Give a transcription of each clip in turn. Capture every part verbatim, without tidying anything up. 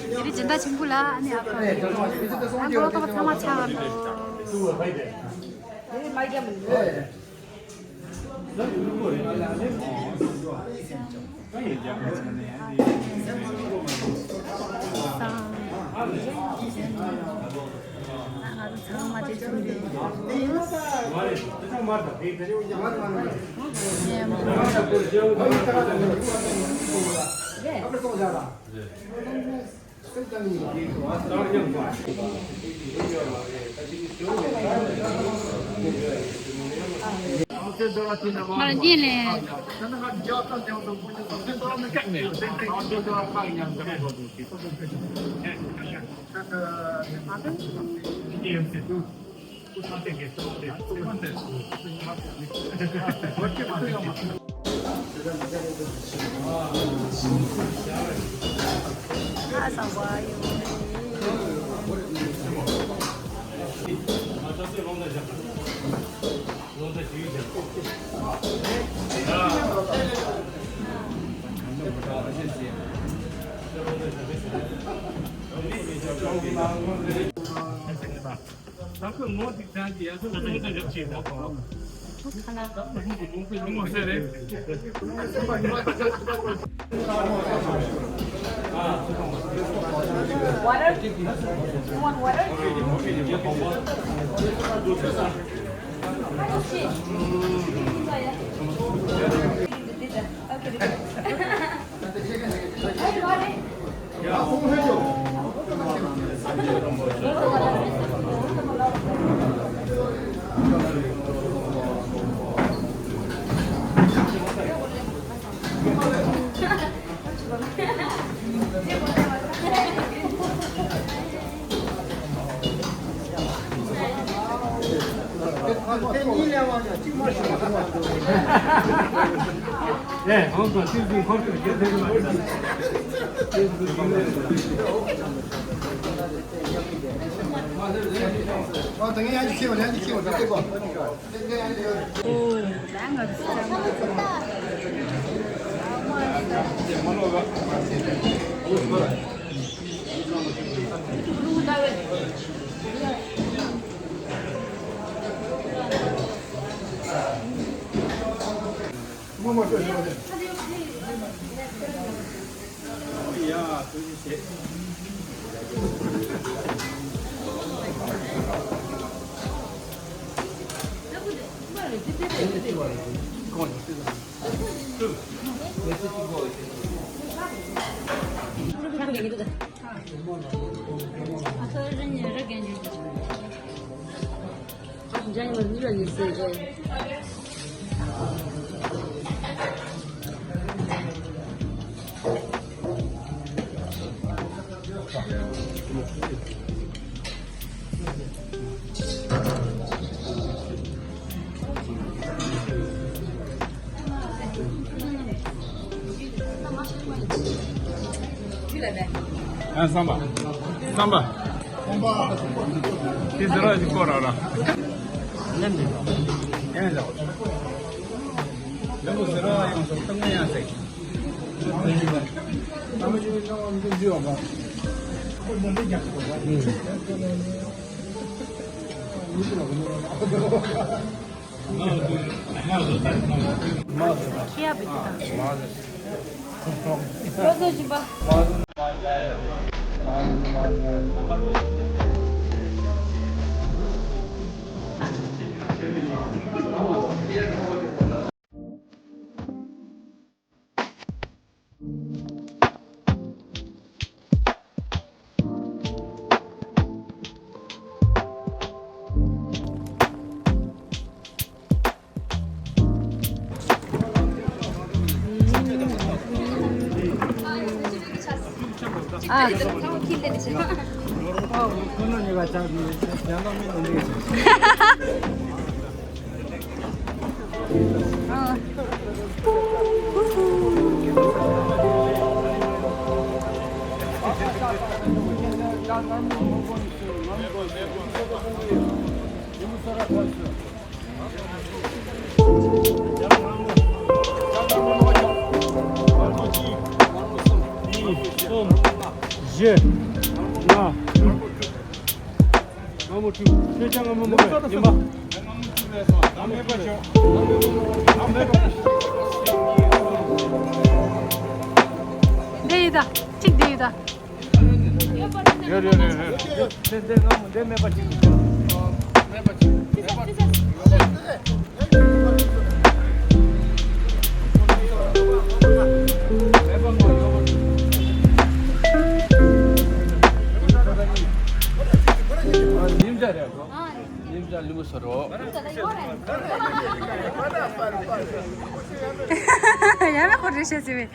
དེ་རིང་སྦྱིན་བདག་ཆེན་པོ་ལ་ཨ་ནི་ཨ་ཕ་ཨ་མགོ་ལོག་ཏོག་པ་ཚང་མ་ཆགས་འདུག་ང་ཚོ་ཚང་མ་ཅིག་བྱུང་ཡོད། མར་གྱིས་ལེན། ཨ། སམ་པ། སམ་པ། ཁྱེད་ཟེར་བ་ཞིག་སྐོར་ར་ར། ཡང་ཟེར་བ། ཡང་ཟེར་བ་ཡང་ཟེར་བ། ཏང་ཡང་ཟེར། ཨ། བཞི། ལྔ། ལྔ་མོ་དྲུག་ཁྱེད་ཅག་ལྔ་མོ་མོ་རེད། ཡིན་པ། འདི་ཡི་ད། གཅིག་འདི་ཡི་ད། ཡོད་ཡོད་ཡོད་ཡོད། འདི་འདི་ལྔ་མོ་འདི་མེད་པ་གཅིག་འདུག་མེད་པ་གཅིག་མེད་པ། ཉིན་ལྟར་ལུས་མོ་སོ་རོ། ཡ་མེ་ཁོ་རེ་ཤ་ཟི་བེ།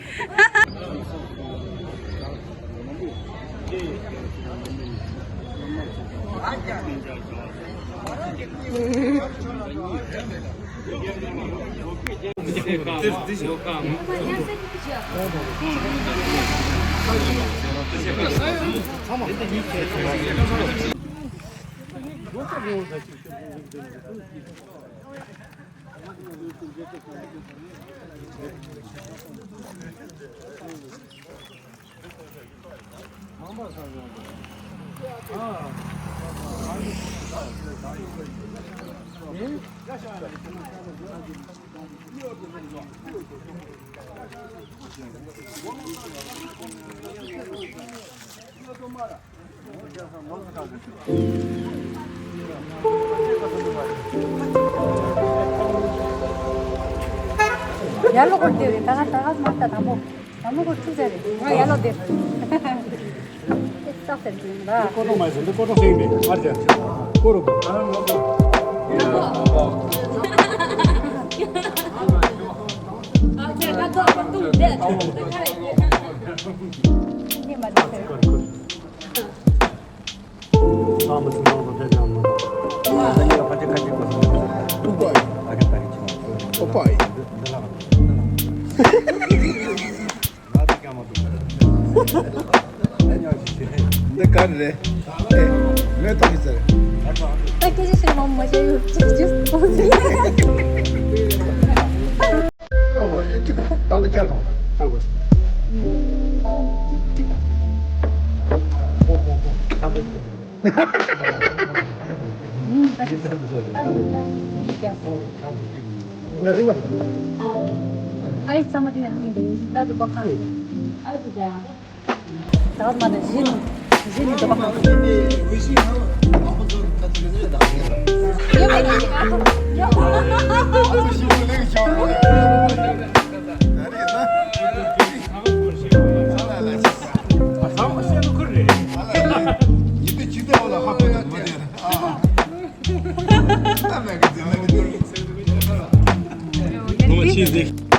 ཡར་ལོག་གོ་དེ་རེད། ད་ག་ད་ག་མ་ད་དང་པོ། དང་པོ་གོ་ཐུག་ཟེར་རེད། ང་ཡར་ལོག་དེ་རེད། ཏག་ཏག་ཟེར་གྱིན་པ། འདི་ཀོ་ཀྲོ་མ་ཟེར། འདི་ཀོ་ཀྲོ་ཟེར་ཡིན་པས། ཨ་ཅག་ཀོ་རོ་ཀོ། ཨ་ཅག་ང་ཚོ་ཀོ་ཀྲོ་འདི་ཨ་ཅག་ཀོ་ཀྲོ་ཁ་རེད། འདི་མ་ཟེར། ཨ་མ་ཚུར་ནང་དུ་བསྡད་ཀྱང་མི་འདུག་ཨ་ནི་ལ་ཕ་ཅི་ཁ་ཅིག་གོ་སོང་། ཨ་ཁ་ཏ་གི་ཆུང་། ཨོ་པ་ཡི། འདི་ལ་ང་འདི་ཀྱང་མ་འདུག་ཨ་ཉོ་ཅི་ཅི། འདི་ག་རེ་རེད། ཨེ། མེ་ཏོག་གི་ཟེར། ད་སྐད་ཆ་ཞིག་མ་མ་བྱས་ཡོད་ཅི་ཅི། ཨོ་ཅི་ཏང་ཏི་ཅར་དང་ཏང་དགོས། ནོ་ཆི་ཟིག